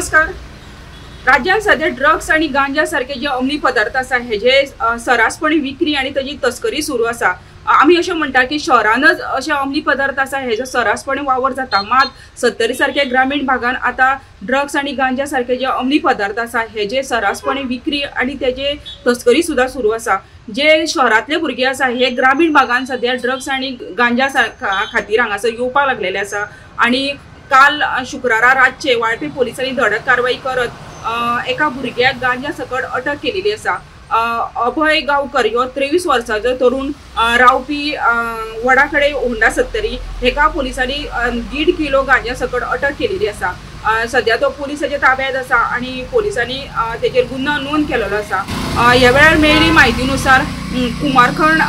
नमस्कार. राज्यात सध्या ड्रग्स आणि गांजा सारखे जे अंमली पदार्थ आसा हेजे सरासपणे विक्री आणि ताजी तस्करी सुरू आसा. आमी अशें म्हणटा की शहरानच अशे अंमली पदार्थ आसा हेजो सरासपणे वावर जाता, मात सत्तरी सारखे ग्रामीण भागान आतां ड्रग्स आनी गांजा सारखे जे अंमली पदार्थ आसा हेजे सरासपणे विक्री आनी तेजे तस्करी सुद्दां सुरू आसा. जे शहरांतले भुरगे आसा हे ग्रामीण भागान सद्या ड्रग्स आनी गांजा खातीर हांगासर येवपाक लागलेले आसा. आनी काल शुक्रारा रातचे वाळपे पोलिसांनी धडक कारवाई करत एका भुरग्याक गांजा सकट अटक केलेली आसा. अभय गांवकर ह्यो 23 वर्सांचो तरुण रावपी वडा कडेन होंडा सत्तरी हेका पोलिसांनी 1.5 किलो गांजा सकट अटक केलेली आसा. सद्या तो पोलिसाच्या ताब्यात आसा आनी पोलिसांनी तेजेर गुन्यांव नोंद केलेलो आसा. ह्या वेळार मेळिल्ली म्हायतीनुसार कुमारखण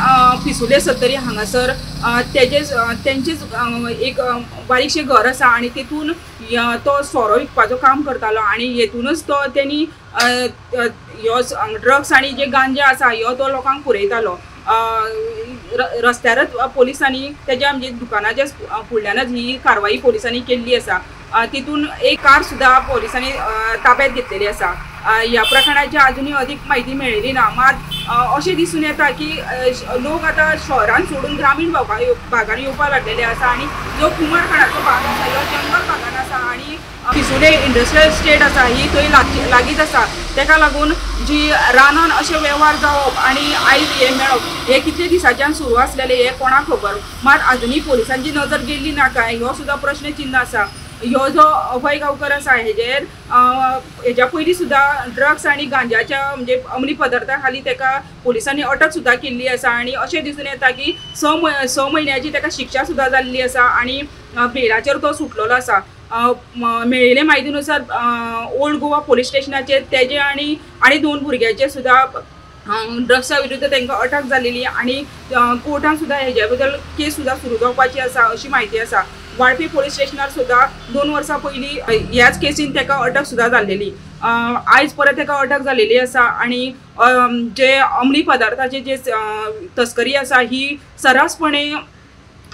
पिसुले सत्तरी हांगासर तेंचेच एक बारीकशें घर आसा आनी तेतून तो सोरो विकपाचो काम करतालो आनी हेतूनच तो तेणी ह्यो ड्रग्स आनी जे गांजा आसा ह्यो तो लोकांक पुरयतालो. रस्त्यारच पोलिसांनी तेज्या म्हणजे दुकानाच्या फुडल्यानच ही कारवाई पोलिसांनी केल्ली आसा. तितून एक कार सुद्दां पोलिसांनी ताब्यात घेतलेली आसा. ह्या प्रकरणाची अजुनूय अधिक म्हायती मेळिल्ली ना, मात अशें दिसून येता की लोक आतां शहरान सोडून ग्रामीण भागान येवपाक लागलेले आसा आनी जो कुमारखणाचो भाग आसा ह्यो जंगल भागान आसा आनी पिसुले इंडस्ट्रियल स्टेट आसा ही थंय लागींच आसा. तेका लागून जी रानान अशे वेव्हार जावप आनी आयज हें मेळप हे कितले दिसांच्यान सुरू आसलेलें हें कोणाक खबर, मात अजुनूय पोलिसांची नजर गेल्ली ना काय ह्यो सुद्दां प्रश्न चिन्ह आसा. ह्यो जो अभय गांवकर आसा हेजेर हेज्या पयलीं सुद्दां ड्रग्स आनी गांजाच्या म्हणजे अंमली पदार्था खाली तेका पोलिसांनी अटक सुद्दां केल्ली आसा आनी अशें दिसून येता की 6 म्हयन्याची तेका शिक्षा सुद्दां जाल्ली आसा आनी बेलाचेर तो सुटलेलो आसा. मेळिल्ले म्हायतीनुसार ओल्ड गोवा पोलीस स्टेशनाचेर तेजे आनी आनी 2 भुरग्याचे सुद्दां ड्रग्सा विरुद्ध तांकां अटक जालेली आनी कोर्टान सुद्दां हेज्या बद्दल केस सुद्दां सुरू जावपाची आसा अशी म्हायती आसा. वाळपे पोलीस स्टेशनार सुद्दां 2 वर्सां पयलीं ह्याच केसीन ताका अटक सुद्दां जाल्लेली. आयज परत ताका अटक जालेली आसा आनी जे अंमली पदार्थाचे जे तस्करी आसा ही सरासपणे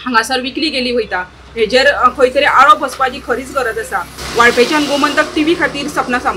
हांगासर विकली गेली वयता. हेजेर खंय तरी आळो बसपाची खरीच गरज आसा. वाळपेच्यान गोमंतक टीव्ही खातीर सपना सामंत.